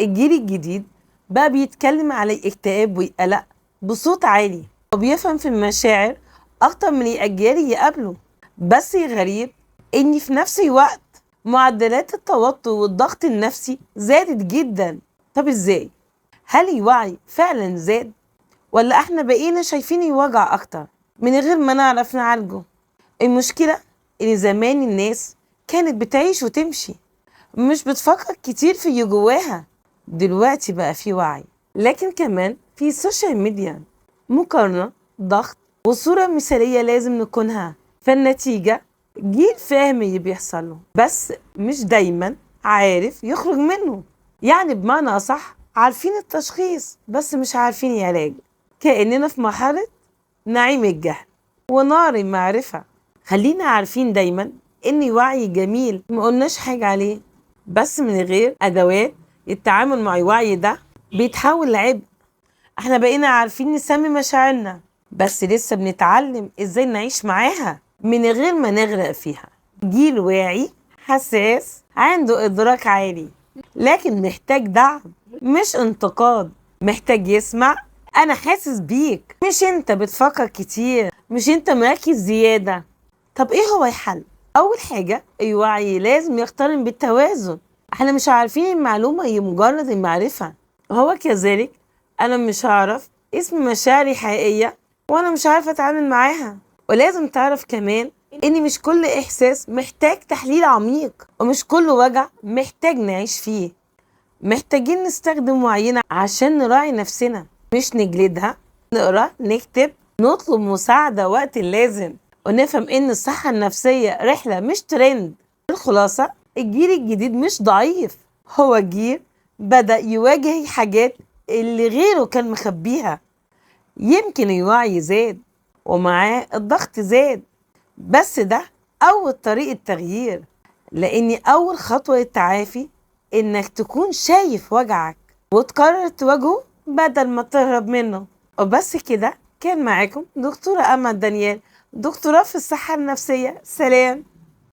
الجيل الجديد بقى بيتكلم على الاكتئاب والقلق بصوت عالي، وبيفهم في المشاعر أكتر من الأجيال اللي قبله. بس غريب إن في نفس الوقت معدلات التوتر والضغط النفسي زادت جدا. طب إزاي؟ هل الوعي فعلا زاد، ولا احنا بقينا شايفين الوجع أكتر من غير ما نعرف نعالجه؟ المشكلة إن زمان الناس كانت بتعيش وتمشي، مش بتفكر كتير في اللي جواها. دلوقتي بقى في وعي، لكن كمان في السوشيال ميديا مقارنة، ضغط، وصورة مثالية لازم نكونها. فالنتيجة جيل فاهم اللي بيحصل له، بس مش دايما عارف يخرج منه. يعني بمعنى أصح، عارفين التشخيص بس مش عارفين العلاج. كأننا في مرحلة نعيم الجهل ونار المعرفة. خلينا عارفين دايما إن وعي جميل، ما قلناش حاجة عليه، بس من غير أدوات التعامل مع الوعي ده بيتحول لعبء. احنا بقينا عارفين نسمي مشاعرنا، بس لسه بنتعلم ازاي نعيش معاها من غير ما نغرق فيها. جيل واعي حساس عنده إدراك عالي، لكن محتاج دعم مش انتقاد. محتاج يسمع أنا حاسس بيك، مش أنت بتفكر كتير، مش أنت مركز زيادة. طب إيه هو الحل؟ أول حاجة، الوعي لازم يقترن بالتوازن. احنا مش عارفين المعلومة هي مجرد المعرفة، وهو كذلك أنا مش هعرف اسم مشاعري حقيقية وأنا مش عارفة أتعامل معاها. ولازم تعرف كمان إن مش كل إحساس محتاج تحليل عميق، ومش كل وجع محتاج نعيش فيه. محتاجين نستخدم وعينا عشان نراعي نفسنا، مش نجلدها. نقرأ، نكتب، نطلب مساعدة وقت اللازم، ونفهم إن الصحة النفسية رحلة مش ترند. الخلاصة، الجيل الجديد مش ضعيف، هو جيل بدأ يواجه حاجات اللي غيره كان مخبيها. يمكن الوعي زاد ومعاه الضغط زاد، بس ده أول طريقة تغيير. لأن أول خطوة للتعافي إنك تكون شايف وجعك وتقرر تواجهه بدل ما تهرب منه. وبس كده، كان معاكم دكتورة أمل دانيال، دكتوراه في الصحة النفسية. سلام.